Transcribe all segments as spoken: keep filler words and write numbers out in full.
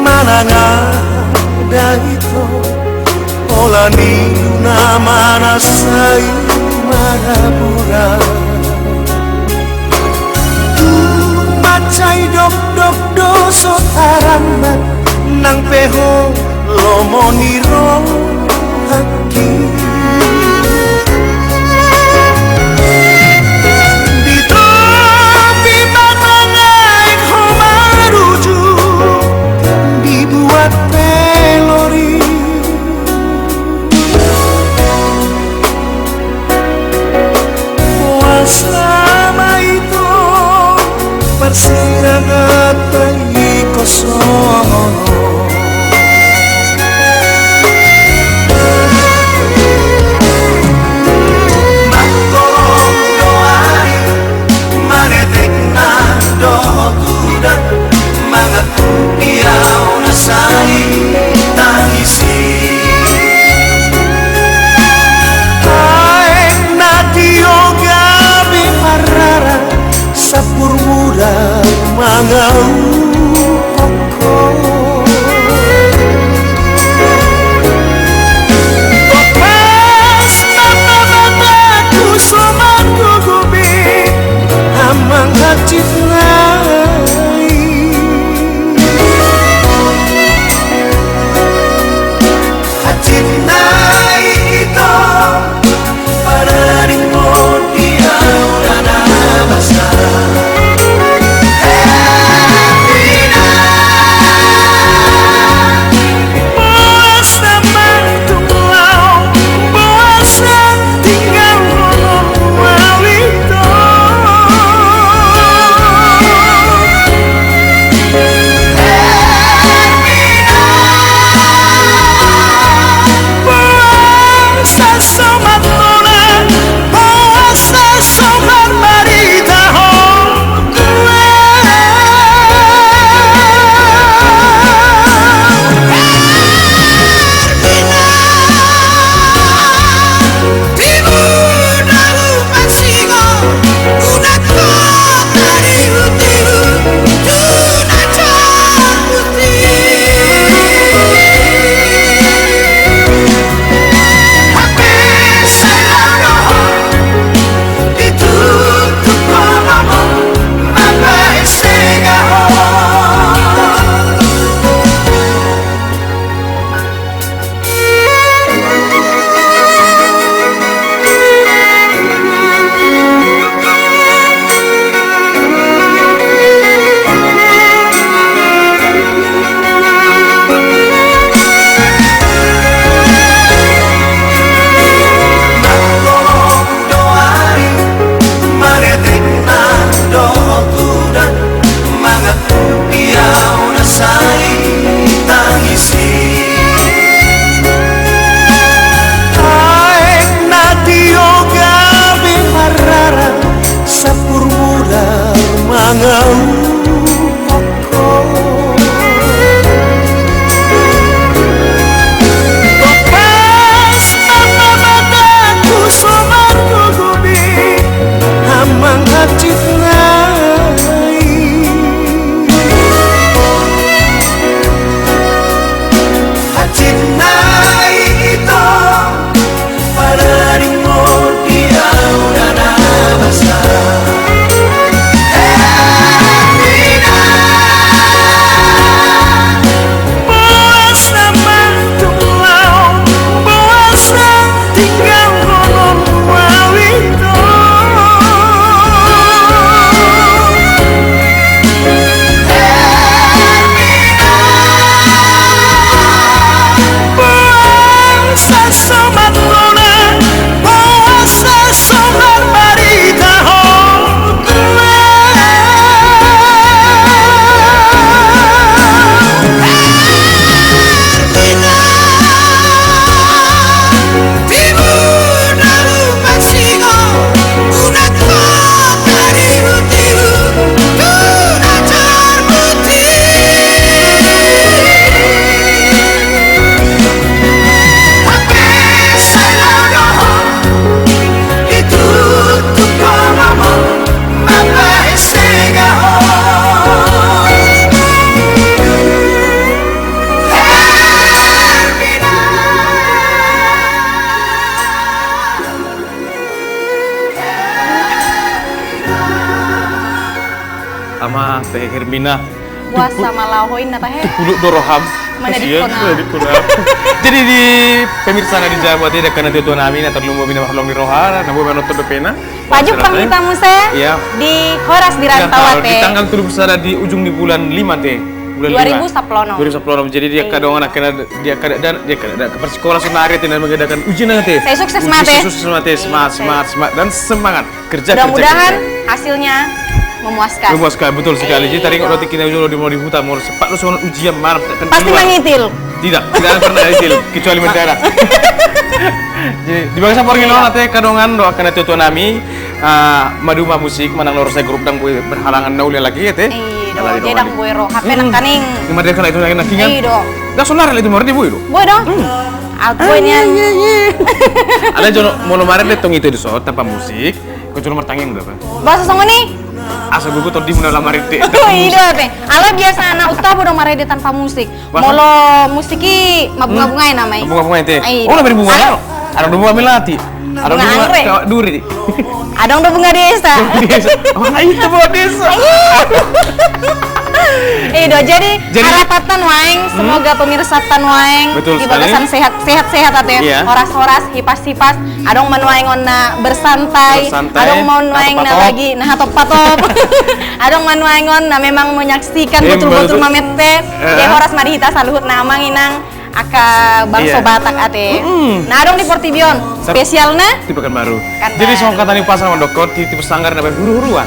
Manang ada ito, holan i do na manasai marabora. Tung mansai dokdok do so tarambat, nang pe ho lomo ni rohangki. Di topi batang aek ho marujung, dibuat pe lori. Boasa ma ito, parsirangatan i kosongon. Mangkohon do ari, manetek na dohot udan, mangantusi au na sai tangisi. Aek na tio gabe marrara, sampur mudar mangaukon ho. Toplas ma pamatangku so margogo be, amang hansit nai. Hansit nai ito, paradingmon di au na basa. Hepina. Boasa ma tung laho, boasa tinggalhon au ito. Boasa so marnona, boasa so marbarita ho. Manetek na dohot udan, mangantusi au na sai tangisi. Aek na tio gabe marrara, sampur mudar mangaukon ho. Toplas ma pamatangku so margogo be, amang hansit nai. Tahe Hermina. Puasa ma laho inna tahe. Puluk do roham. Manadingkon. Jadi di pemirsa na di jabu ate, di angka na tuatua nami na tarlumobi na marholong ni roha, na boi manonton dope na. Pajumpang hita muse di Horas di Rantau ate. Di tanggal tolu pulu sada di ujung ni bulan lima ate. Bulan lima. Dua ribu sampulu onom. Dua ribu sampulu onom. Jadi di angka dongan angka na di angka na di angka na parsikola sonari ate na mangadakan ujian ate. Sai sukses ma ate. Sukses ma ate. Semangat, semangat, semangat dan semangat. Kerja, kerja, kerja. Mudah-mudahan hasilnya memuaskan. Memuaskan, betul sekali. Jadi taringot do tingki na jolo di molo di huta, molo sempat do songon ujian malam tak akan keluar. Pasti mangitil. Tidak, tidak akan pernah itil, kecuali mendarat. Jadi di bagasan parngoluon ate angka dongan dohot angka na tuatua nami, ah, maduma musik manang na ro sai grup ndang boi berhalangan na uli lagi ate. I do, jadi ndang boi ro hape nangkaning. Di mardeka na itu nangkaning. I do. Ndang sonari itu mardeka boi do. Boi do. Au boi nian. Alai jolo molo marende tong ito dison tanpa musik. Kau jolo martangiang do apa? Boasa songon i? Asa gogo tondimuna na marende. I do ate. Alai biasana untabo do marende tanpa musik. Molo musik i mabunga-bunga i nama i. Mabunga-bunga i ate. Oh, na marbunga. Adong do bunga melati. Adong do bunga anggrek. Adong do bunga desa. Bunga desa. Oh, itu bunga desa. I do, jadi harapan ta nuaeng, semoga pemirsa ta nuaeng di bagasan sehat, sehat-sehat ate. Horas-horas, hipas-hipas. Adong ma nuaeng on na bersantai. Adong ma nuaeng na lagi na hatop-hatop. Adong ma nuaeng on na memang menyaksikan betul-betul mamette. Horas ma di hita saluhutna amang inang angka bangso Batak ate. Na adong di portibi on. Spesialna di Pekanbaru. Jadi songon hata ni umpasa mandokkon, titip sanggar na baen huru-huruan.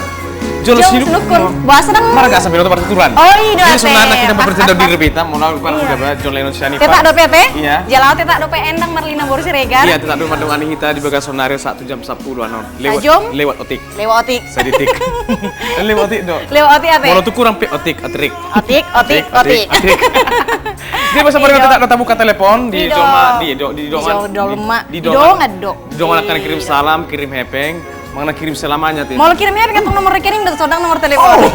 Jolo sinuk. Boasa ndang marga sambil nonton partituran. Oh, i do ate. Jadi songon anak kita bercanda di rebita, molo aku kan udah ba John Lennon sian i. Tetak dope ate? Iya. Jala tetak dope endang marlina boru Siregar. Iya, tetak dope mardongan hita di bagasan ari Sabtu jam sampulu an on. Lewat otik. Lewat otik. Saditik. Lewat otik do. Lewat otik ate. Molo tu kurang pe otik, otik. Otik, otik, otik. Jadi masa paling tetak do tabuka telepon di jolma, di do, di dongan. Di dongan do. Di dongan akan kirim salam, kirim hepeng. Manang na kirim selamanya ate. Molo kirim hepeng antong nomor rekening do, so ndang nomor telepon.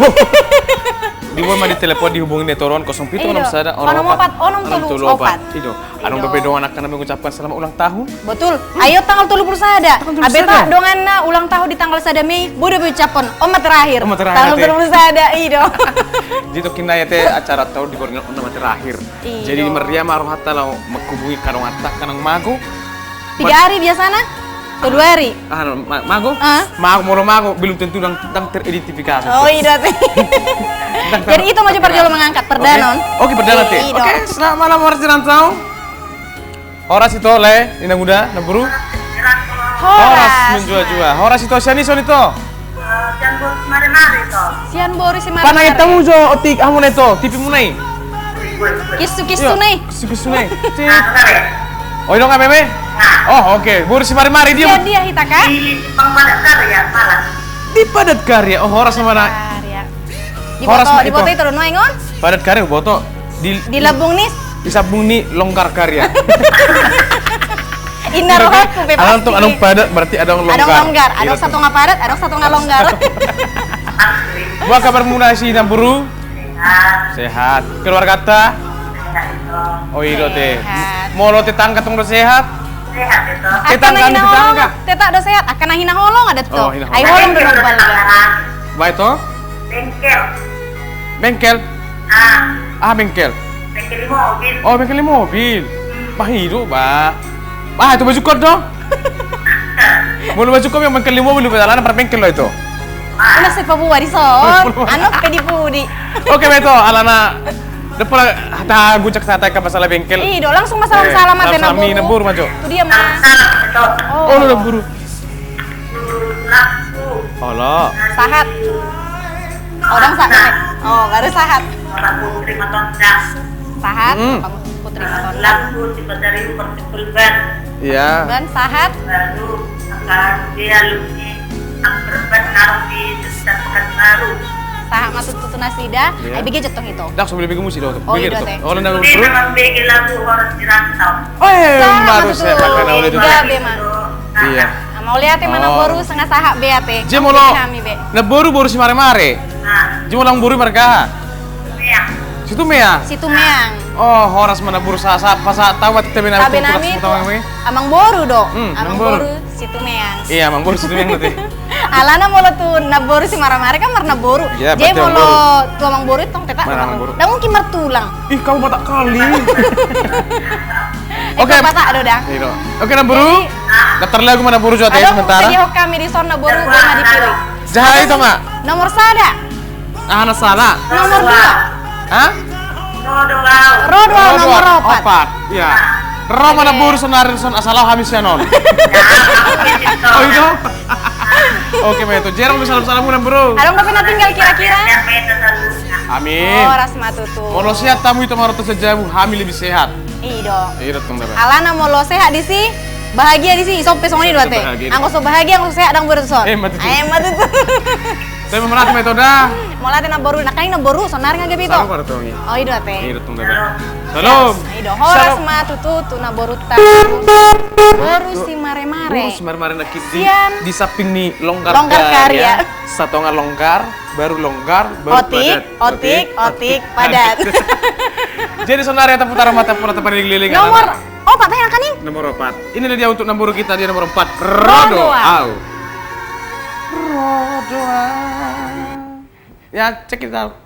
Di boi ma di telepon, dihubungi na toru on kosong pitu onom sada onom opat onom tolu opat. I do. Adong dope dongan angka na mengucapkan selamat ulang tahun. Betul. Ayo tanggal tolu pulu sada. Abe ta dongan na ulang tahun di tanggal sada Mei, boi dope ucaphon. On ma terakhir. On ma terakhir ate. Tanggal tolu pulu sada, i do. Jadi tokkinnai ate acara tahun di borngin on ma terakhir. Jadi meriah ma rohanta laho menghubungi angka donganta angka na mago. Tiga hari biasana? Tolu hari. Ah, mago? Mago, molo mago belum tentu ndang teridentifikasi. Oh, i do ate. Jadi ito ma jo parjolo mangangkat perdana on. Oke, perdana ate. Oke, selamat malam Horas di Rantau. Horas ito, Lae, Inang Uda, Namboru. Horas menjua-jua. Horas ito, sian i son ito? Sian boru Simaremare. Panangion hamu jo otik, hamuna ito, TV muna i. Kisu-kisu na i. Kisu-kisu na i. Oi, dong, apa, be? Oh, oke. Boru Simaremare dia. Dia hita ka? Di Padat Karya. Oh, horas ma na. Di boto, di boto ito do nuaeng on. Padat Karya, boto. Di lambung ni. Di lambung ni Longgar Karya. Inna rohaku be. Adong padat berarti adong longgar. Adong satonga padat, adong satonga longgar. Boha kabarmuna si Namboru? Sehat. Keluargata? Oh, i do ate. Molo tetangga tong do sehat? Tetangga ni tetangga. Tetak do sehat. Angka na hinaholongan do tong. Ai holong do na balga. Baik to? Bengkel. Bengkel? Ah, bengkel. Bengkel ni mobil. Oh, bengkel ni mobil. Bah, i do, bah. Bah, ito bajukon do. Molo bajukon memang bengkel ni mobil, alana parbengkel do ito. Olo, sai paboa dison. Anu pe di pudi. Oke, bah, ito alana. Depola hata guncak sata ka masalah bengkel. I do, langsung masalah-masalah mate na boru. Tu dia ma. Olo, na boru. Olo. Sahat. Odang sahat. Oh, baru sahat. Sahat. Putri Matonda. Iya. Ban sahat. Baru akan dia luki. Akbar ban naruh di sekitar Pekanbaru. Sahat ma tutu tu nasida. Ai bege jo tong ito. Dak so bege musik do. Oh, i do ate. Oh, na boru. Bege lagu Horas di Rantau. Oh, baru saya pakai na uli tu. Gabe ma. Iya. Mauliate ate ma na boru, sanga sahat be ate. Jadi molo na boru, boru Simaremare. Jadi molo na boru marga aha? Situmeang. Situmeang. Oh, horas ma na boru, sahat pasahat tahu ate. Tabe nami tu amang boru do. Amang boru Situmeang. Iya, amang boru Situmeang nanti. Alana molo tu namboru si marmare kan marnamboru. Jadi molo tu amangboru tong tetap marnamboru. Dang mungkin martulang. Ih, kau batak kali. Oke, batak do dang. Oke namboru. Daftar lagu ma namboru jo ate sementara. Sediahon hami dison namboru, boi ma dipilih. Jaha ito ma. Nomor sada. Ah, na salah. Nomor dua. Hah? Ro do au, nomor opat. Opat. Ya. Ro ma namboru sonari dison, asa lao hami sian on. Oh, ito. Oke ma ito. Jerong bisa salam-salammu namboru. Adong dope na tinggal kira-kira? Amin. Horas ma tutu. Molo sehat hamu ito, marhata sian jabu hami lebih sehat. I do. I do tong da. Alana molo sehat disi, bahagia disi, i son pe songon i do ate. Anggo so bahagia, anggo so sehat, dang boi do son. Emma tutu. Emma tutu. Mauliate ma ito da. Mauliate namboru, nangkaning namboru sonari nga gabe ito. Salam. Oh, i do ate. I do tong da. Salam. I do, horas ma tutu tu namboruta. Boru si marmare. Boru si marmare nangkin di samping ni Longgar Karya. Satonga longgar, baru longgar, baru padat. Otik, otik, padat. Jadi sonari ate putar ma, ate putar, ate padat, liling-liling. Nomor opat, nangkaning. Nomor opat. Ini dia untuk namboru kita, dia nomor empat. Ro do au. Ro do au. Ya, check it out.